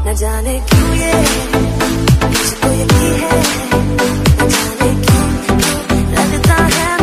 न जाने क्यों ये मुझको यकीन है, न जाने क्यों क्यों लगता है।